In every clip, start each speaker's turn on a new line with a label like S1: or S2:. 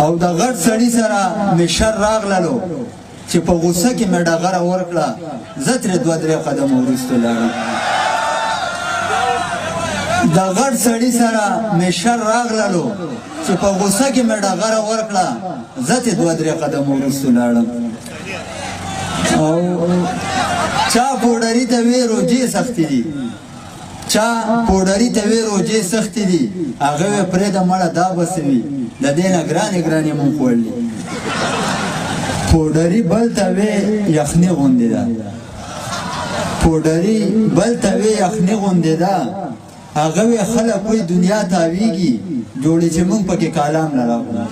S1: او د غټ سړي سره مې شر راغللو چې په غوسه کې مې ډغره ورکړه، زه ترې دوه درې قدمه وروسته لاړم. د غټ سړي سره مې شر راغللو چې په غوسه کې مې ډغره ورکړه، زه ترې دوه درې قدمه وروسته لاړم. او چا پوډري ته وې روجې سختې دي، چا پوډري ته وې روجې سختې دي، هغه وې پرېږده مړه دا به څه وي، د دې نه ګرانې ګرانې مونږ خوړلي. پوډري بل ته وې یخني غوندې ده، پوډري بل ته وې یخني غوندې ده، هغه وې خلک وایي دنیا تاویږي، جوړې چې مونږ پکې کالام نه راغلو.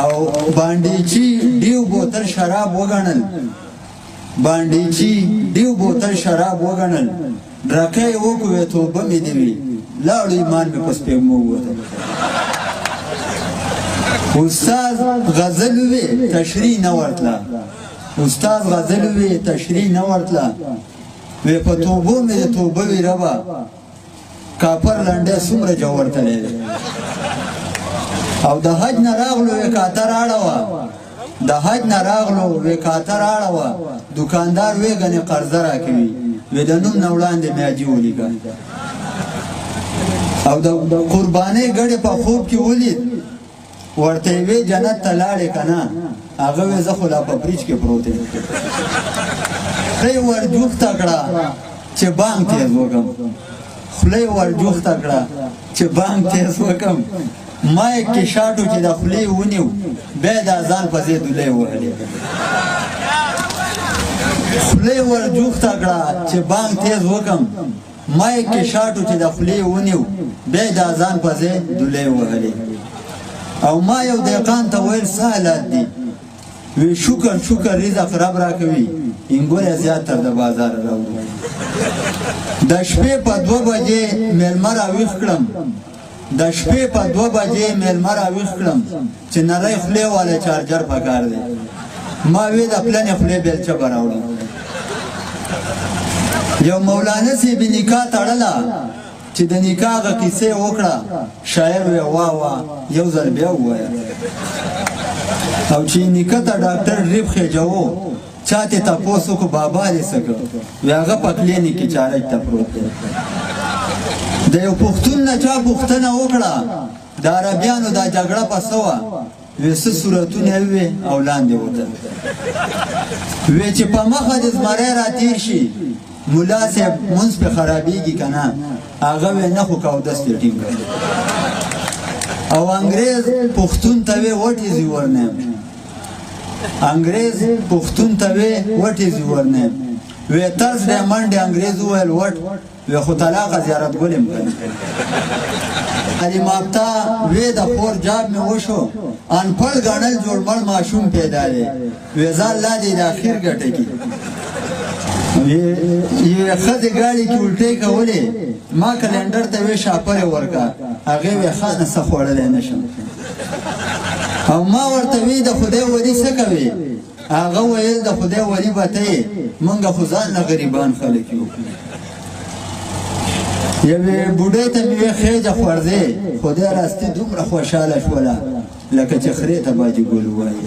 S1: او باندې چې ډیو بوتل شراب وګڼل، باندې چې ډیو بوتل شراب وګڼل، ډرکه یې وکړو توبه مې دې وي، لاړو ایمان مې په سپېږمو ووته. استاد غزل وې تشریح نه ورتله، استاد غزل وې تشریح نه ورتله، وې په توبو مې د توبه وي ربه، کاپر لنډی څومره جوړ تللی دی. او د حج نه راغلو وې کاته راړوه، د حج نه راغلو وې کاته راړوه، دکاندار وې ګنې قرضه راکوي، وې د نوم نه وړاندې مې حاجي ولیکه. او د قربانۍ ګډې په خوب کې ولید، ورته یې وې جنت ته لاړې که نه، هغه وې زه خو لا په فریج کې پروت یم. خوله یې ورجوخته کړه چې بانګ تېز وکم، خوله یې ورجوخته کړه چې بانګ تېز وکم، ما یې کې شاټو چې د خولې ونیو، بیا یې د اذان په ځای دولۍ وهلې. خوله یې ورجوخته کړه چې بانګ تېز وکم، ما یې کې شاټو چې د خولې ونیو، بیا یې د اذان په ځای دولۍ وهلې. او ما یو دهقان ته ویل څه حالات دي، وی شکر شکر رزق رب راکوي، انګور یې زیات تر د بازاره راوړو. د شپې په 2 بجې مېلمه راویښ کړم، د شپې په 2 بجې مېلمه راویښ کړم چې نری خولې والا چارجر پکار دی، ما وی د پلنې خولې بیلچه به راوړم. یو مولانا صاحب نکاح تړله چې د نکاح هغه کیسه یې وکړه، شاعر وی وا وا یو ځل بیا ووایه. او چې نیکه ته ډاکټر ډریپ خېجوو، چا ته تپوس وکړو بابا دې څه کړ، وی هغه په کلینیک کې چارج ته پروت دی. د یو پښتون نه چا پوښتنه وکړه د عربیانو دا جګړه په څه وه، وی څه صورتونه یې وې او لاندې وتل. وی چې په مخه دې زمری را تېر شي ملا صاحب مونځ پې خرابېږي که نه، هغه وی نه خو که اودس پې ټینګ کړ. او انګرېز پښتون ته وی وټ از یور نیم، انګرېز پښتون ته وی وټ از یور نیم، وی طرز ډیمنډ. انګرېز وویل وټ، وی خو طلاقه زیارت ګل یم کنه. علي مابتا وی د خور جاب مې وشو، انپړ ګڼل جوړ مړ ماشوم پیدا دی، وی ځه الله دې د اخر ګټه کړي. یوې ښځې ګاډي کې الټې کولې، ما کلینډر ته وی شاپرې ورکړه، هغې وی خانه څه خوړلی نه شم. او ما ورته وی د خدای ولي څه کوې، هغه ویل د خدای ولي به ته یې، موږ خو ځان له غریبان خلک یو. یوې بوډۍ ته مې وی خېجه خوړځې، خدای راستي دومره خوشحاله شوله لکه چې خرې ته باجي ګل ووایي.